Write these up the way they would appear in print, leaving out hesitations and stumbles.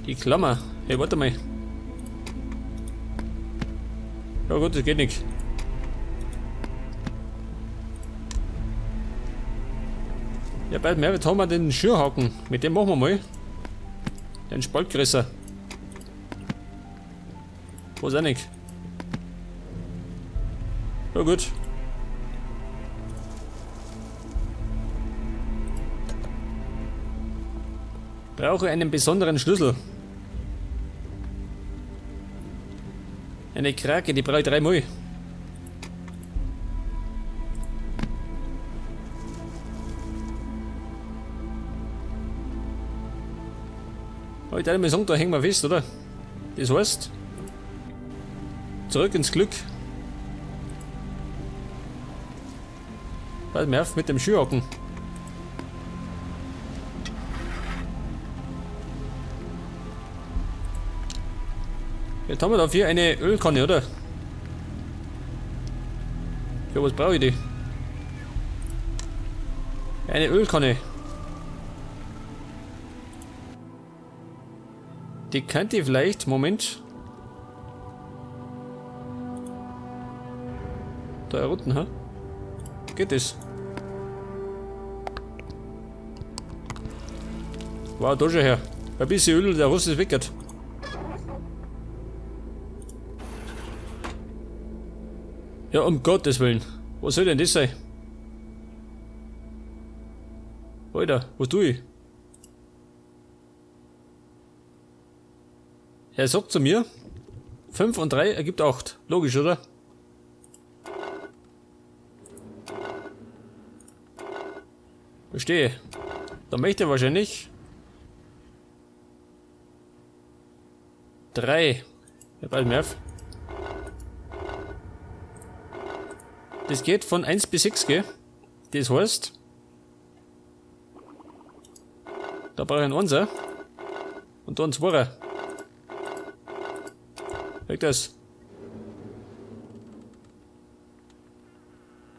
Die Klammer. Hey, warte mal. Ja gut, das geht nicht. Ja, bald mehr, jetzt haben wir den Schürhaken. Mit dem machen wir mal. Den Spaltgräser. Wo ist er nicht? Ja gut. Brauche einen besonderen Schlüssel. Eine Krake, die brauche ich dreimal. Aber ich mal sagen, da hängen wir fest, oder? Das heißt, zurück ins Glück. Pass mir auf mit dem Skihaken. Jetzt haben wir dafür eine Ölkanne, oder? Für was brauche ich die? Eine Ölkanne. Die könnte ich vielleicht, Moment. Da unten, ha? Geht das? Wow, da schon her. Ein bisschen Öl, der Russ ist weggert. Ja, um Gottes Willen. Was soll denn das sein? Alter, was tue ich? Er sagt zu mir, 5 und 3 ergibt 8. Logisch, oder? Verstehe. Da möchte er wahrscheinlich 3. Ja, bald mehr. Das geht von 1 bis 6, gell? Das heißt, da brauche ich einen 1er und da einen 2er. Weg das.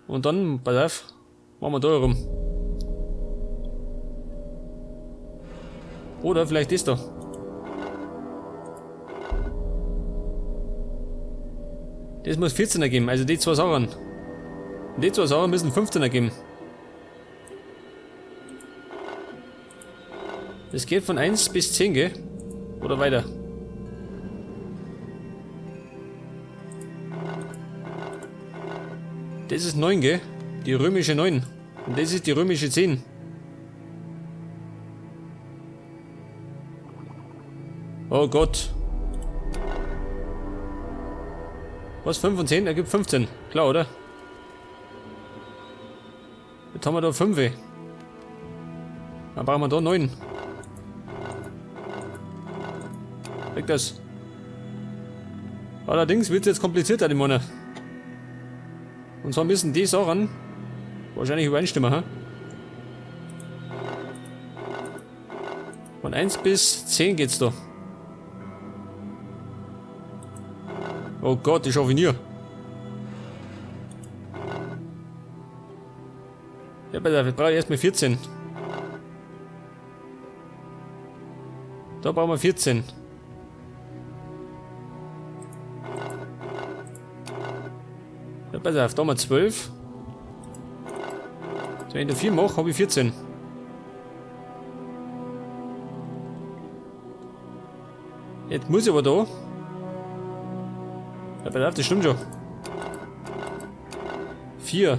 Und dann, pass auf, machen wir da rum. Oder vielleicht das da. Das muss 14 ergeben, also die zwei Sachen. Und die zwei Sachen müssen 15 ergeben. Das geht von 1 bis 10, gell? Oder weiter. Das ist 9, gell? Die römische 9. Und das ist die römische 10. Oh Gott. Was? 5 und 10 ergibt 15. Klar, oder? Jetzt haben wir da 5. Dann brauchen wir da 9. Weg das. Allerdings wird's jetzt komplizierter, die Monne. Und zwar müssen die Sachen wahrscheinlich übereinstimmen, ha? Von 1 bis 10 geht's da. Oh Gott, ich schaffe nie. Ja, pass auf, ich brauche erstmal 14. Da brauchen wir 14. Ja, pass auf, da haben wir 12. So, wenn ich da 4 mache, habe ich 14. Jetzt muss ich aber da. Ja, pass auf, das stimmt schon. 4.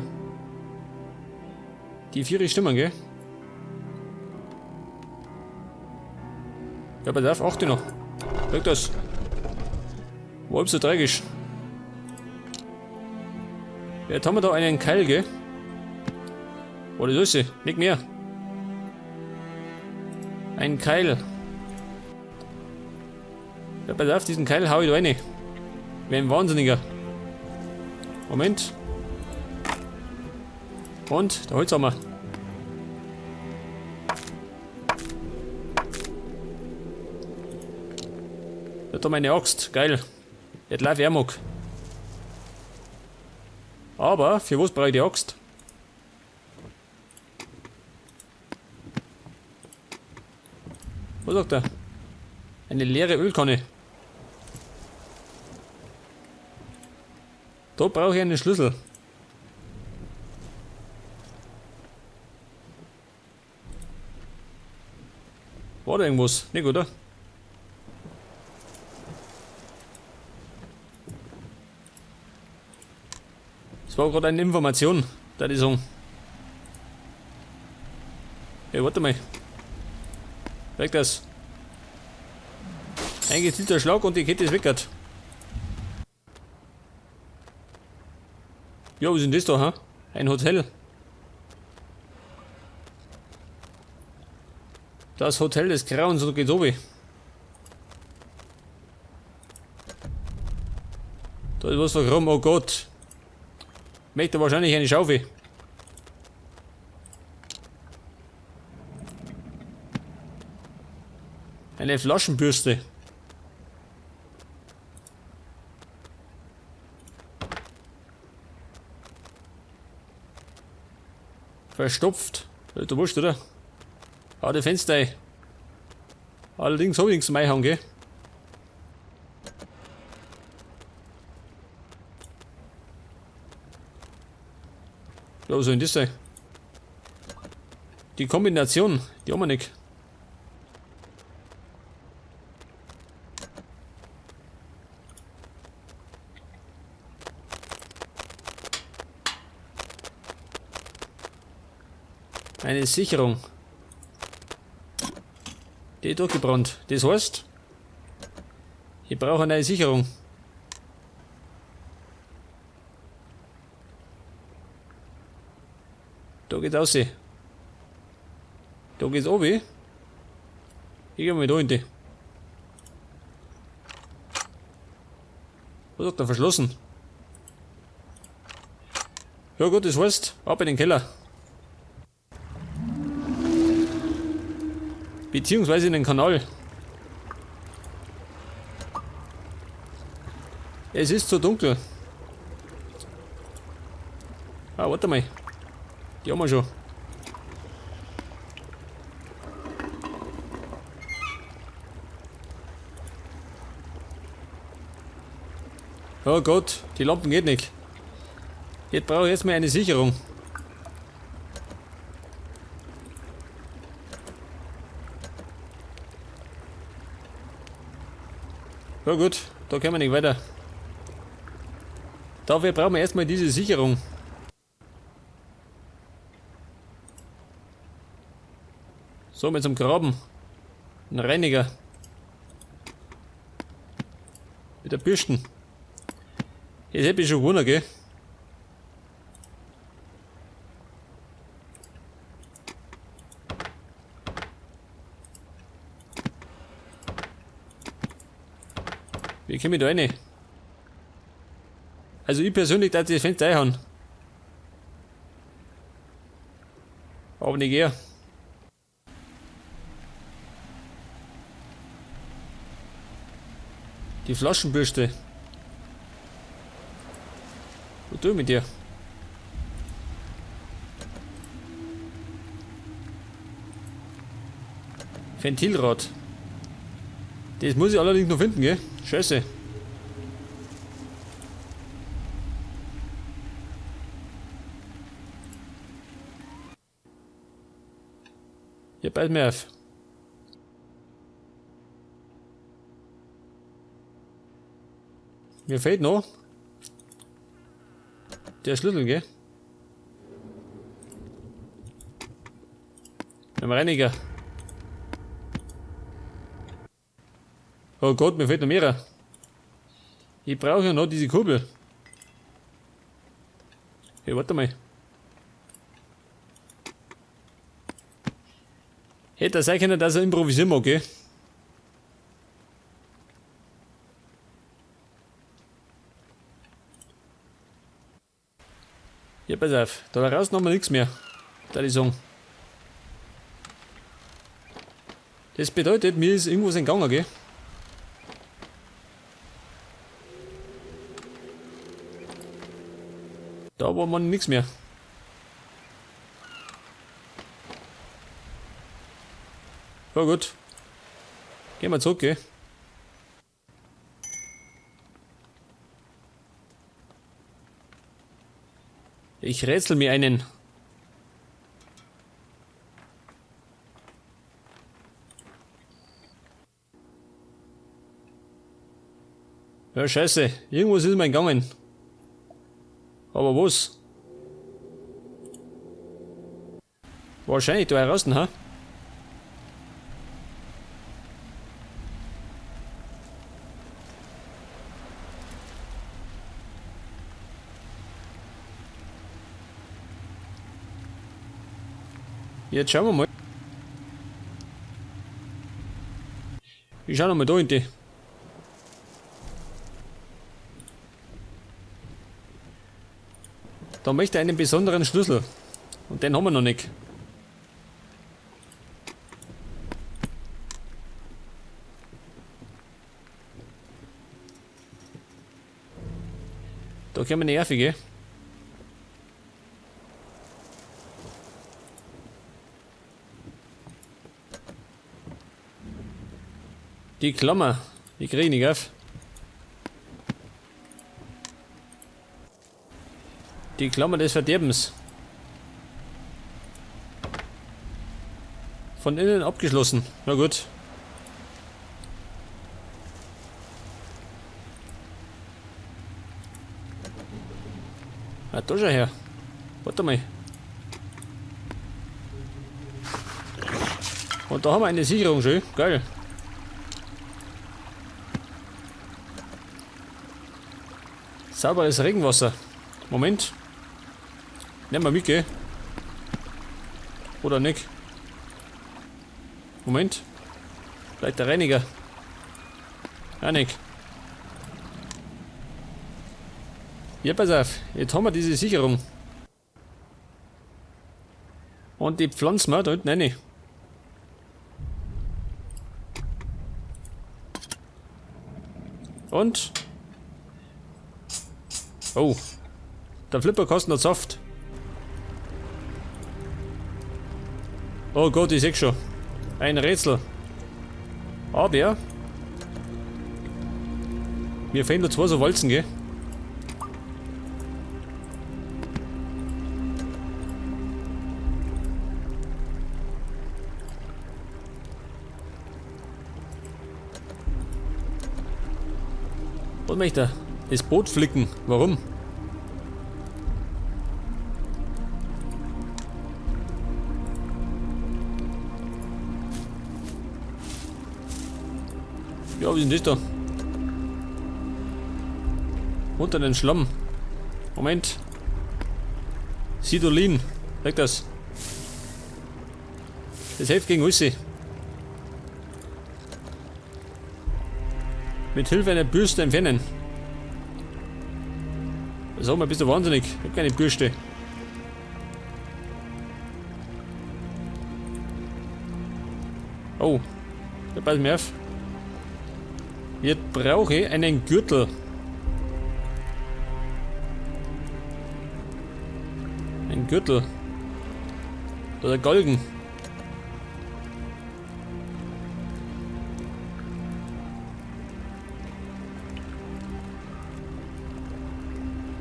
Die 4 stimmen, gell? Ja, pass auf, 8 noch. Sag das. Wo halb so tragisch. Jetzt haben wir da einen Keil, gell? Oh, das ist sie. Nicht mehr. Ein Keil. Ja, pass auf, diesen Keil hau ich da rein. Wie ein Wahnsinniger. Moment. Und, der Holzhammer. Da meine Axt. Geil. Jetzt live Amok. Aber, für was brauche ich die Axt? Was sagt er? Eine leere Ölkanne. Da brauche ich einen Schlüssel. War da irgendwas? Nicht, oder? Das war gerade eine Information, da die sagen. Hey, warte mal. Weg das. Ein gezielter Schlag und die Kette ist weg. Ja, was ist denn das da, ha? Ein Hotel. Das Hotel des Grauens und geht obi. Da ist was vergraben, oh Gott. Möchte wahrscheinlich eine Schaufel. Eine Flaschenbürste. Verstopft. Ist doch wurscht, oder? Hau die Fenster ein. Allerdings hab ich nichts zum Einhauen, gell? Ja, was soll denn das sein? Die Kombination, die haben wir nicht. Eine Sicherung. Die ist durchgebrannt. Das heißt, ich brauche eine neue Sicherung. Da geht's raus. Da geht's runter. Ich geh mal da hin. Was hat der verschlossen? Ja gut, das heißt, ab in den Keller. Beziehungsweise in den Kanal. Es ist zu dunkel. Ah, warte mal. Die haben wir schon. Oh Gott, die Lampen geht nicht. Jetzt brauche ich erstmal eine Sicherung. Ja gut, da können wir nicht weiter. Dafür brauchen wir erstmal diese Sicherung. So, mit zum Graben. Ein Reiniger. Mit der Bürsten. Jetzt hätte ich schon gewonnen, gell? Wie komme ich da rein? Also ich persönlich darf das Fenster einhauen. Aber nicht er. Die Flaschenbürste. Was tue ich mit dir? Ventilrad. Das muss ich allerdings noch finden, gell? Scheiße. Ja, beiß mir auf. Mir fehlt noch der Schlüssel, gell? Mit dem Reiniger. Oh Gott, mir fehlt noch mehr. Ich brauche ja noch diese Kurbel. Hey, warte mal. Hätte sein können, dass er improvisieren mag, gell? Ja, pass auf, da raus haben wir nichts mehr, da ich sagen. Das bedeutet, mir ist irgendwas entgangen, gell? Da war man nichts mehr. Ja gut. Gehen wir zurück, gell? Ich rätsel mir einen. Ja, scheiße. Irgendwas ist mir entgangen. Aber was? Wahrscheinlich da heraus, ha? Jetzt schauen wir mal. Ich schau noch mal da in die. Da möchte ich einen besonderen Schlüssel. Und den haben wir noch nicht. Da kommen wir nervige. Die Klammer, die krieg ich nicht auf. Die Klammer des Verderbens. Von innen abgeschlossen. Na gut. Ah, da schau her. Warte mal. Und da haben wir eine Sicherung schön. Geil. Sauberes Regenwasser. Moment. Nehmen wir mit, gell? Oder nicht? Moment. Vielleicht der Reiniger. Ja, nicht. Ja, pass auf. Jetzt haben wir diese Sicherung. Und die pflanzen wir da hinten rein. Und? Oh. Der Flipper kostet noch Saft. Oh Gott, ich seh schon. Ein Rätsel. Aber mir fehlen da zwei so Walzen, gell? Was möchte er? Das Boot flicken. Warum? Ja, wie ist denn das da? Unter den Schlamm. Moment. Sidolin. Sag das. Das hilft gegen Ussi. Mit Hilfe einer Bürste entfernen. Sag mal, bist du wahnsinnig? Ich hab keine Bürste. Oh. Da pass mir auf. Jetzt brauche ich einen Gürtel. Ein Gürtel. Oder Galgen.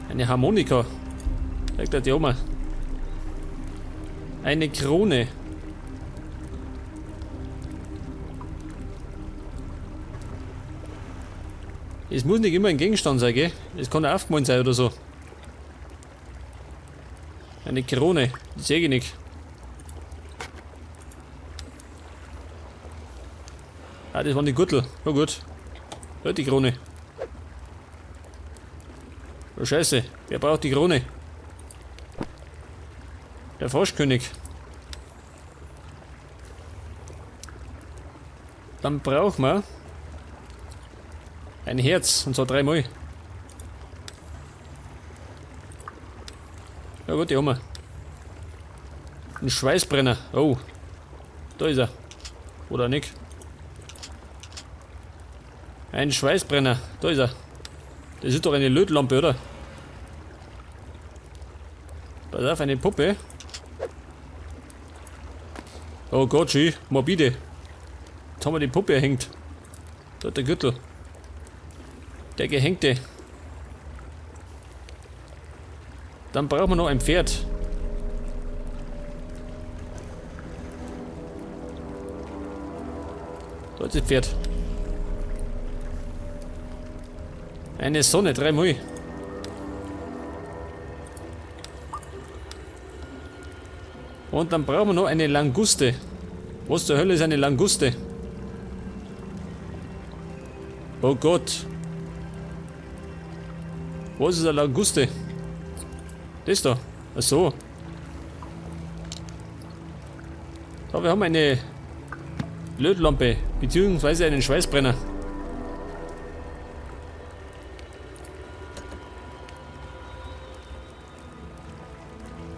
Eine Harmonika. Sagt der die Oma. Eine Krone. Es muss nicht immer ein Gegenstand sein, gell? Es kann auch aufgemalt sein oder so. Eine Krone, die sehe ich nicht. Ah, das waren die Gürtel. Na gut. Da die Krone. Oh Scheiße, wer braucht die Krone? Der Froschkönig. Dann brauchen wir ein Herz, und zwar dreimal. Ja gut, die haben wir. Ein Schweißbrenner. Oh. Da ist er. Oder nicht? Ein Schweißbrenner. Da ist er. Das ist doch eine Lötlampe, oder? Pass auf, eine Puppe. Oh Gott, schön. Morbide. Jetzt haben wir die Puppe erhängt. Da hat der Gürtel. Der Gehängte. Dann brauchen wir noch ein Pferd. Da ist das Pferd. Eine Sonne, 3 Mal. Und dann brauchen wir noch eine Languste. Was zur Hölle ist eine Languste? Oh Gott. Was ist eine Languste? Das da. Ach so. Da, wir haben eine Lötlampe, beziehungsweise einen Schweißbrenner.